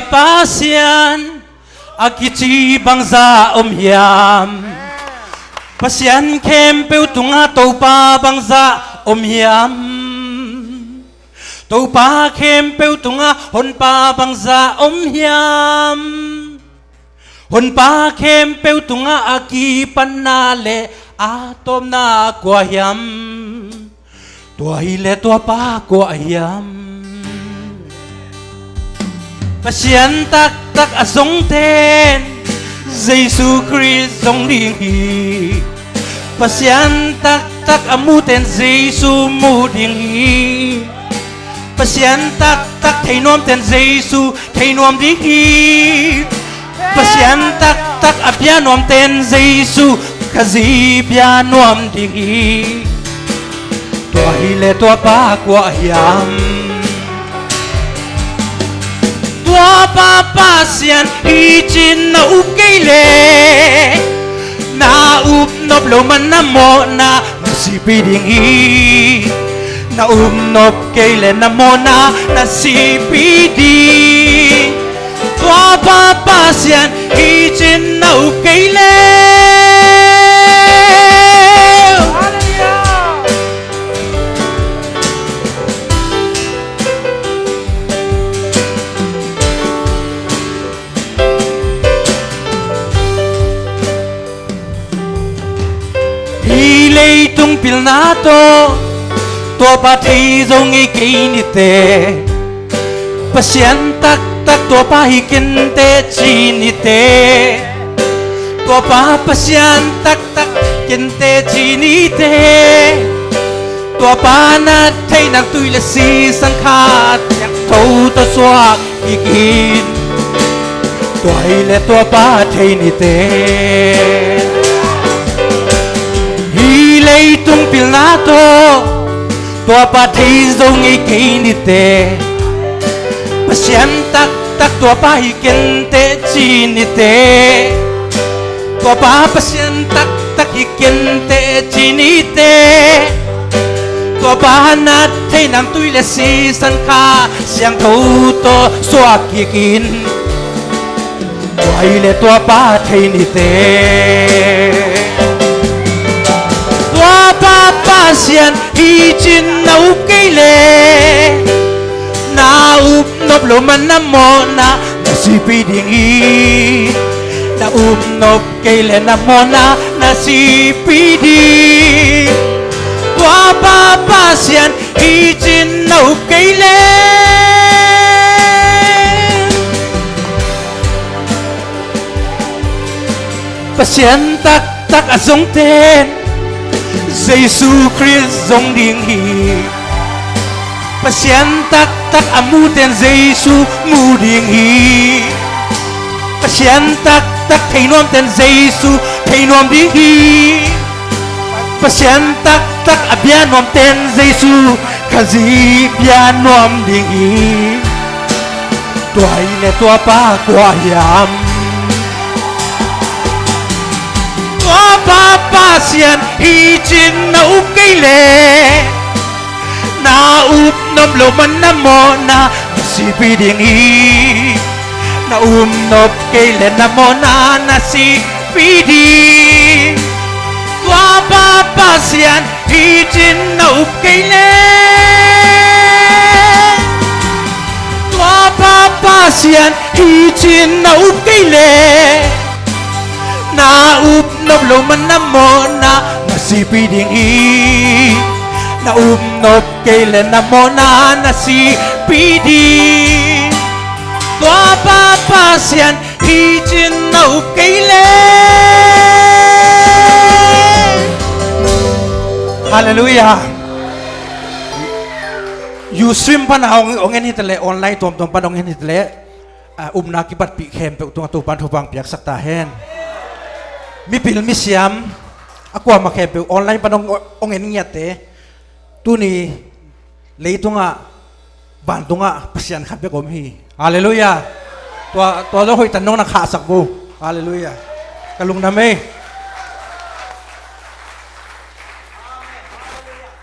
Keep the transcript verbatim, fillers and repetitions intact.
Pasian a kici bangzah om hiam? Pasian khempeuh tungah Topa bangzah om hiam? Topa khempeuh tungah Honpa bangzah om hiam? Honpa khempeuh tungah a kipatna le a tawpna kua hiam? Tua hileh tuapa kua hiam? Pasian taktak a zongten Jesu Khrist zong ding hi. Pasian taktak a muten Jesu mu ding hi. Pasian taktak theinuamten Jesu theinuam ding hi. Pasian taktak a bia nuamten Jesu Khazih bia nuam ding hi. Tua hileh tuapa kua hiam? Tuapa Pasian hi cin na up kei leh, na up nop loh man na mawhna na sihpih ding hi. Na up nop kei leh na mawhna na sihpih ding. Tuapa Pasian hi cin na up kei leh. Hih leitung pilna tawh tuapa thei zo ngei kei nite. Pasian taktak tuapa hi kenteh ci nite. Tuapa Pasian taktak kenteh ci nite. Tuapa na theih nang tui le sisan kha siangtho tawh suak kik in. Tua hileh tuapa thei nite. Hih leitung pilna tawh tuapa thei zo ngei kei nite. Pasian taktak tuapa hi kenteh ci nite. Tuapa Pasian taktak hi kenteh ci nite. Tuapa na theih nang tui le sisan kha siangtho tawh suak kik in. Tua hileh tuapa thei nite. Tuapa Pasian hi cin na up kei leh, na up nop loh man na mawhna na sihpih ding hi. Na up nop kei leh na mawhna na sihpih ding. Tuapa Pasian hi cin na up kei leh. Pasian taktak a zongten Jesu Khrist zong ding hi. Pasian taktak a muten Jesu mu ding hi. Pasian taktak theinuamten Jesu theinuam ding hi. Pasian taktak a bia nuamten Jesu Khazih bia nuam ding hi. Tua hileh tuapa kua hiam? Tuapa Pasian hi cin na up kei leh, na up nop loh man na mawhna na sihpih ding hi. Na up nop kei leh na mawhna na sihpih ding. Tuapa Pasian hi cin na up kei leh, tuapa Pasian hi cin na up kei leh, na up nop loh man na mawhna na sihpih ding hi. Na up nop kei leh na mawhna na sihpih ding. Tuapa Pasian hi cin na up kei leh. Halleluiah. Ustream pana hong, hong en hi ta leh, online tuamtuam pana hong en hi ta leh, ah, upna kipatpih khempeuh tungah Topan thupha piaksak ta hen. Mipil misiam a kuamah khempeuh online pana hong, hong en ngiatte, tuni leitungah, vantungah Pasian khat bek om hi. Halleluiah. Tua, tua lo hoihtan nong na khahsak bo. Halleluiah. Ka lungdam ei.